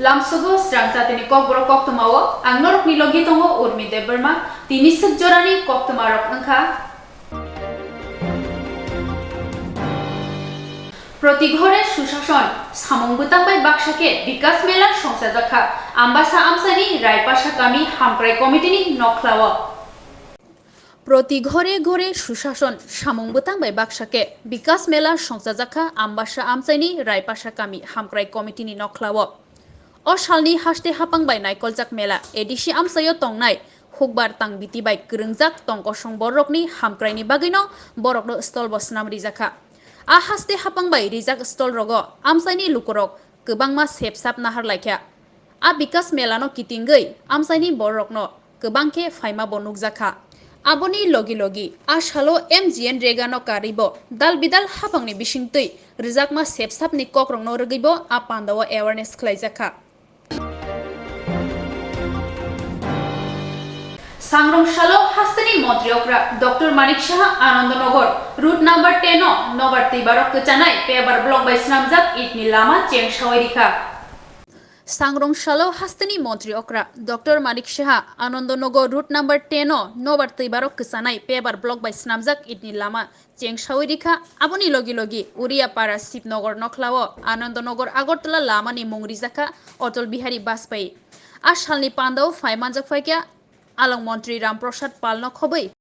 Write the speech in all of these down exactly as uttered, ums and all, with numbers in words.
Lamsogo srang jatini kokborok koktwmao ang norokni logi tongo Urmi Debbarma. Tini swk jorani koktwmarok wngkha. Proti ghore sushason, samung bwtang bai baksa khe Bikas Mela songchajakha Ambasa amchaini Raipasa kami hamkrai committee ni nokhlao. Proti ghore ghore sushason, samung bwtang bai baksa khe Bikas Mela songchajakha Ambasa amchaini Raipasa kami hamkrai committee ni nokhlao. O salni haste hapang bai naikoljak mela A D C amchaio tongnai hukbar tang biti bai kwrwngjak tong kosong borokni hamkraini bagwino borokno stolbo swnam rijakha. A haste hapang bai rijak stol rogo amchaini lukurok kwbangma sepsap nahar laikha. A Bikas Melano kitingwi amchaini borokno kwbang khe phaima bo nukjakha. Aboni logi logi a salo M G N Regano karwibo dal bidal hapangni bisingtwi rwjakma sepsapni kokrokno rwgwibo a pandao awareness khlaijakha. Sangrong salo hasteni montri okra Doctor Manik Saha Anandanagar route number ten o nobar twibarok kwchanai paver block bai swnamjak itni lama cheng sawi rikha. Sangrong salo hasteni montri okra Doctor Manik Saha Anandanagar route number ten o nobar twibarok kwchanai paver block bai swnamjak itni lama cheng sawi rikha. Aboni logi logi Uriapara Shivnagar nokhlao Anandanagar Agartala lamani mung rijakha Atal Bihari Bajpayee. A salni pandao phai manjak phaikha along montri Ram Prasad Palno khobwi.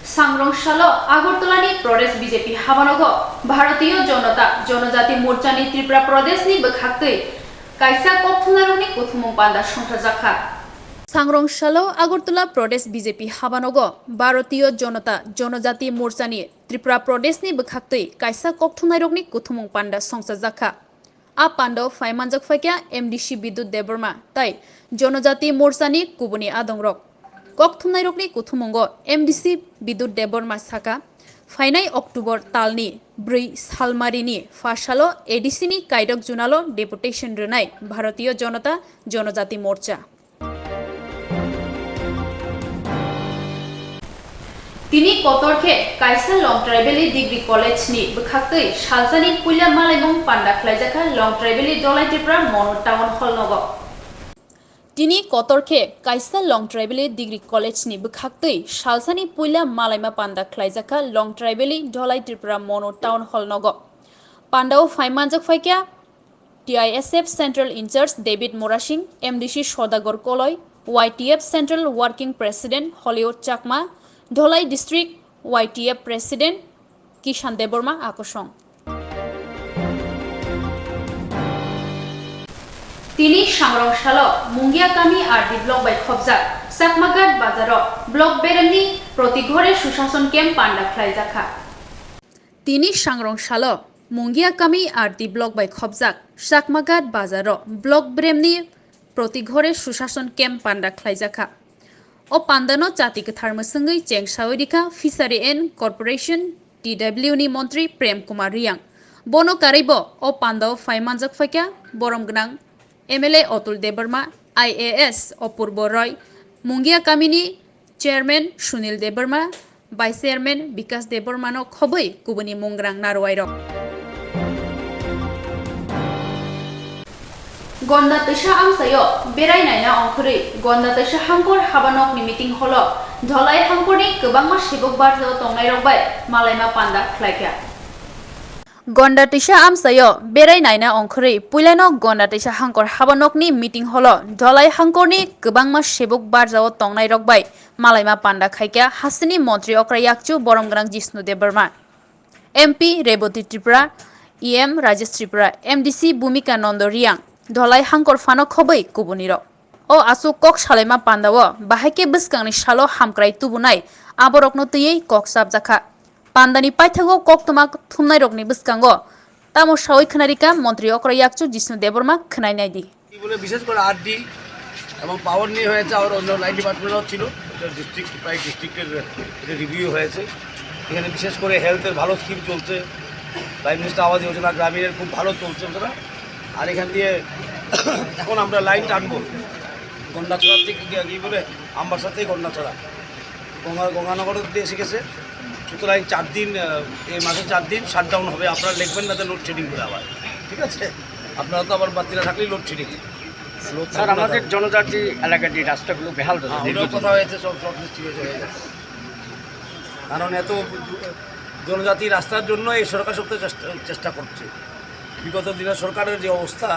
Sangrong salo Agartalani Pradesh B J P habanogo Bharatiya Janata Janajati Morchani Tripura Pradeshni bwkhaktwi kaisa kokthumnairokni kuthumung panda songchajakha. Sangrong salo Agartala Pradesh B J P habanogo Bharatiya Janata Janajati Morchani Tripura Pradeshni bwkhaktwi kaisa kokthumnairokni kuthumung panda songchajakha. A pandao phai manjak phaikha M D C Bidyut Debbarma tai Janajati Morchani kubuni adongrok. Kokthumnairokni kuthumungo M D C Bidyut Debbarma sakha, phainai October talni bwrwi salmarini phasalo A D C ni kairok junalo deputation rwnai Bharatiya Janata Janajati Morcha. Tini kotor khe kaisa Long Tribal Degree College ni bwkhaktwi salsani puila malaimung panda khlaijakha Long Tribal Dholai Tripura Monu Town Hall nogo. Tini kotor khe kaisa Long Tribal Degree College ni bwkhaktwi salsani puila malaima panda khlaijakha Long Tribal Dholai Tripura Monu Town Hall nogo. Pandao phai manjak phaikha T I S F Central Incharge David Murasing, M D C Sodagar Koloi, Y T F Central Working President Hollywood Chakma, Dholai District Y T F President Kishan Debbarma akosong. Tini sangrong salo Mungia kami R D block bai khobjak Chakmaghat bazaro block beremni proti ghore sushason camp panda khlaijakha. Tini sangrong salo Mungia kami R D block bai khobjak Chakmaghat bazaro block beremni proti ghore sushason camp panda khlaijakha. O pandano chati kwthar mwswngwi cheng sawi rikha Fishery and Corporation, T W ni montri Prem Kumar Riyang. Bono karwibo o pandao phai manjak phaikha borom gwnang M L A Atul Debbarma, I A S Apurbo Roy, Mungia kamini Chairman Sunil Debbarma, Vice Chairman Bikas Debbarmano khobwi kubuni mungrang narwai rok. Gonda twisa amsaio berai naina ongkhorwi Gonda twisa hangkor habanokni meeting holo Dholai hangkorni kwbangma sibuk barjao tongnairok bai malaima panda khlaikha. Gonda twisa amsaio berai naina ongkhorwi puilano Gonda twisa hangkor habanokni meeting holo Dholai hangkorni kwbangma sibuk barjao tongnairok bai malaima panda khaikha hasteni montri okra yakchu borom gwnang Jishnu Debbarma, M P Rebati Tripura, E M Rajesh Tripura, M D C Bhumika Nando Riyang, Dholai hangkor phano khobwi kubunirok. O aswk kok salaima pandao bahai khe bwskangni salo hamkrai tubunai aborokno twiwi kok chapjakha. Pandani paithago koktwma thumnairokni bwskango tamo sawi khwnarikha montri okra yakchu Jishnu Debbarma, khwnai naidi. কি বলে, বিশেষ করে আরডি এবং পাওয়ার নিয়ে হয়েছে, আর অন্য লাইন ডিপার্টমেন্টও ছিল, এটা ডিস্ট্রিক্ট, প্রায় ডিস্ট্রিক্টের এটা রিভিউ হয়েছে। এখানে বিশেষ করে হেলথের ভালো স্কিম চলছে, প্রাইম মিনিস্টার আবাস যোজনা গ্রামীণের খুব ভালো চলছে ওটা। আর এখান দিয়ে এখন আমরা লাইন টানবো গন্ডাছড়া থেকে, কি, কি বলে, আমবাসা থেকে গন্ডাছড়া, গঙ্গা, গঙ্গানগর দিয়ে এসে গেছে। সুতরাং চার দিন, আহ, এই মাসে চার দিন শাটডাউন হবে। আপনারা লিখবেন না যে লোডশেডিং করে আবার, ঠিক আছে? আপনারা তো আবার বাতিল থাকলেই লোডশেডিং। স্যার, আমাদের জনজাতি এলাকার যে রাস্তাগুলো বেহাল দশা, হ্যাঁ, ওটাও দীর্ঘদিন। কথা হয়েছে, সব, সব ঠিক হয়ে যাবে। কারণ এত জনজাতি রাস্তার জন্য এই সরকার সব তো চেষ্টা, চেষ্টা করছে। বিগত দিনের সরকারের যে অবস্থা,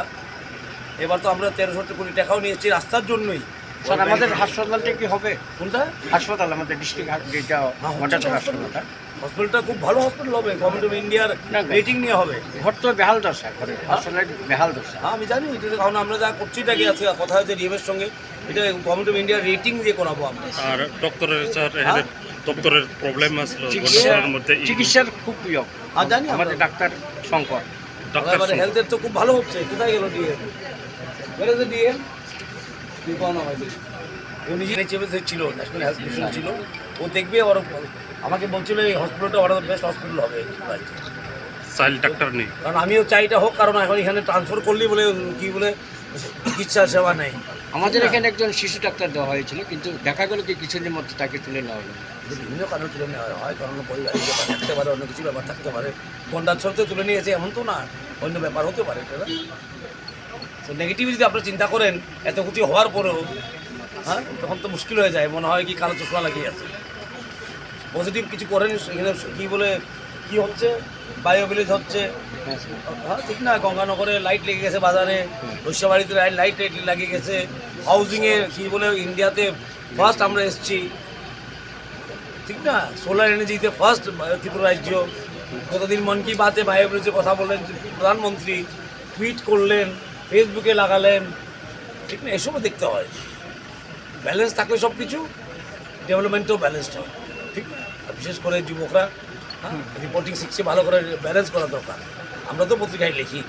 এবার তো আমরা তেরোশো কোটি টাকাও নিয়েছি রাস্তার জন্যই। স্যার, আমাদের হাসপাতালটা কি হবে? কোনটা? হাসপাতাল, আমাদের ডিস্ট্রিক্ট হা-, যেটা হ্যাঁ, হচ্ছে তো হাসপাতালটা। হসপিটালটা খুব ভালো হসপিটাল হবে, গভর্নমেন্ট অফ ইন্ডিয়ার না, না। রেটিং নিয়ে হবে। ঘর তো বেহাল দশা, ঘরের হ্যাঁ? হাসপাতালের বেহাল দশা। হ্যাঁ, আমি জানি, এটা কারণ আমরা যা করছি, এটা কি আছে, কথা হয়েছে ডিএমএর সঙ্গে, এটা গভর্নমেন্ট অফ ইন্ডিয়ার রেটিং দিয়ে করাবো আমরা। আর ডক্টরের, স্যার, হ্যাঁ? এদের ডক্টরের প্রবলেম আসলো চিকিৎসা, বর্তমানের মধ্যে এই চিকিৎসার খুব প্রিয়। হ্যাঁ, জানি আমরা। আমাদের ডাক্তার সংকট। ডক্টর এবারে সংকট। হেলথের তো খুব ভালো হচ্ছে, কোথায় গেল DM? Where is the DM? উনি যে এইচএমএস ছিল, ন্যাশনাল হেলথ মিশন ছিল, ও দেখবে। আর আমাকে বলছিল এই হসপিটালটা one of the best hospital হবে এই রাজ্যে। চাইল্ড ডাক্তার নেই। কারণ আমিও চাই এটা হোক, কারণ এখন এখানে ট্রান্সফার করলি বলে কি বলে চিকিৎসা সেবা নেই। আমাদের না। এখানে একজন শিশু ডাক্তার দেওয়া হয়েছিল, কিন্তু দেখা গেল কি কিছুদিনের মধ্যে তাকে তুলে নেওয়া হলো। বিভিন্ন কারণে তুলে নেওয়া হয়, কারণ পরিবারের ব্যাপার থাকতে পারে, অন্য কিছু ব্যাপার থাকতে পারে। গন্ডাছড়াতে তুলে নিয়ে গেছে এমন তো না, অন্য ব্যাপার হতে পারে এটা। তো নেগেটিভ যদি আপনি চিন্তা করেন, এত কিছু হওয়ার পরেও, হ্যাঁ, তখন তো মুশকিল হয়ে যায়, মনে হয় কি কালো চশমা লাগিয়ে আছে। পজিটিভ কিছু করেন, এখানে কি বলে, কি হচ্ছে, বায়ো ভিলেজ হচ্ছে, হ্যাঁ, ঠিক না? গঙ্গানগরে লাইট লেগে গেছে বাজারে, রৈশাবাড়িতে লাইট, লাইট, লাইট লাগিয়ে গেছে, হাউজিংয়ে কি বলে, ইন্ডিয়াতে ফার্স্ট আমরা এসছি, ঠিক না? সোলার এনার্জিতে ফার্স্ট ত্রিপুরা রাজ্য। গতদিন মন কি বাতে বায়ো ভিলেজের কথা বললেন প্রধানমন্ত্রী, টুইট করলেন, ফেসবুকে লাগালেন, ঠিক না? এসবও দেখতে হয়। ব্যালেন্স থাকলে সব কিছু, ডেভেলপমেন্টও ব্যালেন্সড হয়, ঠিক না? আর বিশেষ করে যুবকরা, হ্যাঁ, রিপোর্টিং শিখছে, ভালো করে ব্যালেন্স করা দরকার। আমরা তো পত্রিকায় লিখি,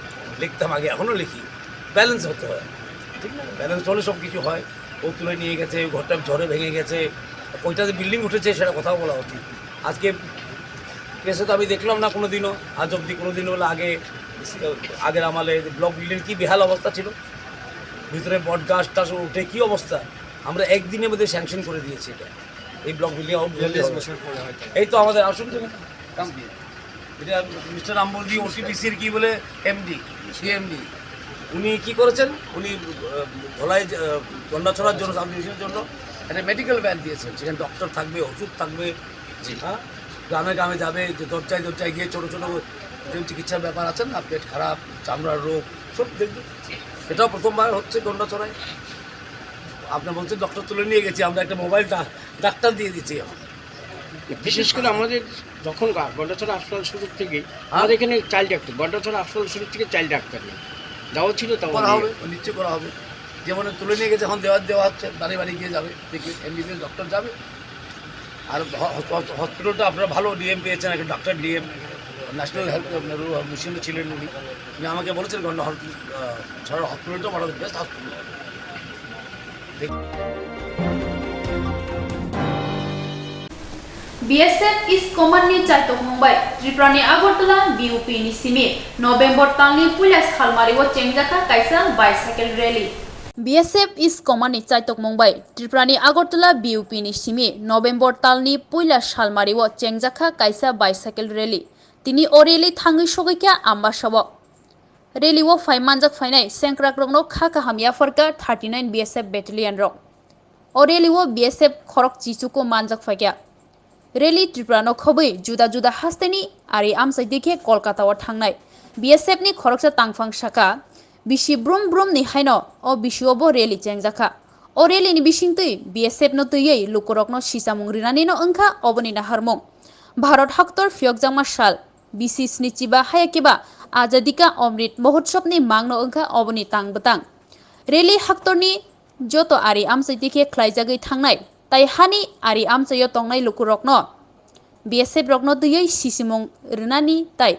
লিখতাম আগে, এখনও লিখি, ব্যালেন্স হতে হয়, ঠিক না? ব্যালেন্স হলে সব কিছু হয়। ও তুলে নিয়ে গেছে, ঘরটা ঝড়ে ভেঙে গেছে, কয়টা যে বিল্ডিং উঠেছে সেটা কথাও বলা উচিত। আজকে প্রেসে তো আমি দেখলাম না কোনোদিনও, আজ অবধি কোনোদিনও বলে আগে, আগের আমলে ব্লক বিল্ডিং কি বেহাল অবস্থা ছিল, ভিতরে বট গাছ টাছ উঠে কি অবস্থা, আমরা একদিনের মধ্যে স্যাংশন করে দিয়েছি এটা। এই ব্লক বিল্ডিং আউট বিয়াল্লিশ বছর পরে হয়তো। এই তো আমাদের আসুন তো। এটা মিস্টার রামবলজি ওটিপিসির কি বলে এমডি, সিএমডি, উনি কি করেছেন? উনি, আহ, ধলাই, আহ, গন্ডাছড়ার জন্য, সাব ডিভিশনের জন্য একটা মেডিকেল ভ্যান দিয়েছেন, সেখানে ডক্টর থাকবে, ওষুধ থাকবে। জি। হ্যাঁ, গ্রামে গ্রামে যাবে, যে দরজায় দরজায় গিয়ে ছোটো ছোটো যে চিকিৎসার ব্যাপার আছে না, পেট খারাপ, চামড়ার রোগ, সব দেখবে। এটাও প্রথমবার হচ্ছে গন্ডাছড়ায়। আপনি বলছেন ডক্টর তুলে নিয়ে গেছি, আমরা একটা মোবাইল ডা-, ডাক্তার দিয়ে দিচ্ছি এখন। বিশেষ করে আমাদের যখন গা-, গন্ডাছড়া হাসপাতাল শুরু থেকে, হ্যাঁ। আমাদের এখানে চাইল্ড ডাক্তার, গন্ডাছড়া হাসপাতাল শুরু থেকে চাইল্ড ডাক্তার নেই। যাওয়া ছিল, তাও করা নেই। হবে, নিশ্চয় করা হবে। যেমন তুলে নিয়ে গেছে, এখন দেওয়া, দেওয়া হচ্ছে, বাড়ি বাড়ি গিয়ে যাবে, দেখবে এমবিবিএস ডক্টর যাবে। আর হ-, হ-, হসপিটালটা আপনারা ভালো ডিএম পেয়েছেন, একটা ডাক্তার ডিএম, ন্যাশনাল হেলথ মিশনে ছিলেন উনি। উনি আমাকে বলেছেন, গন্ডা হল-, আহ, ছাড়া হসপিটালটা ভালো, best hospital. BSF East Command ni chaitok mung bai Tripura ni Agartala B U P ni simi November tal ni puila salmari o chengjakha kaisa bicycle rally. B S F East Command ni chaitok mung bai Tripura ni Agartala B U P ni simi November tal ni puila salmari o chengjakha kaisa bicycle rally. Tini o rally thangwi sogwi kha Ambasa o. Rally o phai manjak phainai sengkrakrokno kha kaham yapharkha thirty nine B S F battalion rok. O rally o B S F khorok chichuko manjak phaikha. Rally Tripura no khobwi juda juda hasteni ari amchai dikhe Kolkata o thangnai B S F ni khoroksa tangphang sakha, bisi brum brum ni haino o bisi o bo rally chengjakha. O rally ni bisingtwi B S F no twiwi lukurokno sichamung rinani no wngkha oboni naharmung. Bharat haktor phiyokjakma sal, bisi snichiba hayakeba Azadi ka Amrit Mahotsav ni mangno wngkha oboni tang bwtang. Rally haktorni joto ari amchai dikhe khlaijagwi thangnai, tai hani ari amchaio tongnai lukurokno B S F rokno twiwi sisimung rwnani tai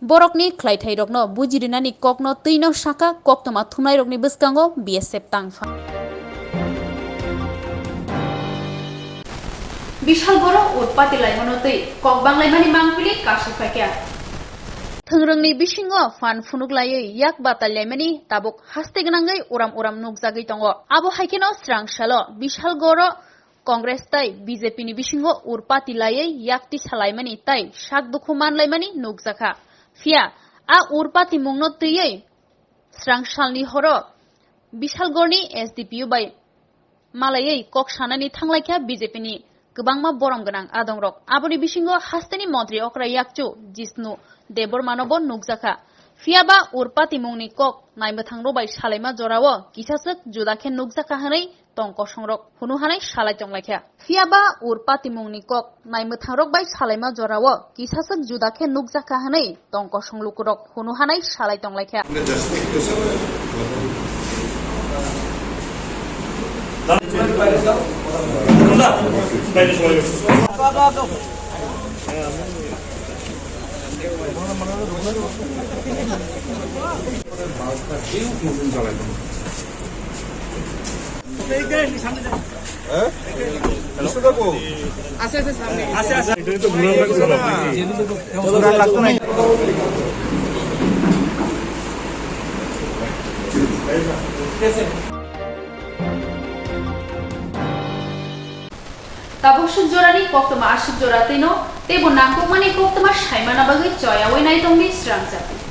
borokni khlaithairokno bujirinani kokno twino sakha koktwma thumnairokni bwskango B S F tangpha. Bishal Boro utpati laimano twi kok banglaimani mangpili kasu phaikha. Thwngrwngni bisingo phan phunuk laiwi yak batai laimani tabuk haste gwnangwi uram uram nukjagwi tongo. Abo hai kheno srang salo Bishal Goro Congress tei B J P ni bisingo urpati laiwi yakti salaimani tei sak dukhu manlaimani nukjakha. Phiya a urpati mungno twiwi srang salni horo Bishalgorni S D P O bai malaiwi kok sanani thanglaikha B J P ni kwbangma borom gwnang adongrok. Aboni bisingo hasteni montri okra yakchu Jisnu Debbarmanobo nukjakha. Phiyaba urpati mungni kok naimwthangrok bai salaima jorao kisaswk juda khe nukjakha hwnwi tong kosongrok hunu hanai salai tonglaikha. Phiyaba urpati mungni kok naimwthangrok bai salaima jorao kisaswk juda khe nukjakha hwnwi tong kosong lukurok hunu hanai salai tonglaikha. Tabuk suk jorani koktwma aswk jora twino teibo nangkukmani koktwma saimana bagwi choyaui naitongdi srang jati.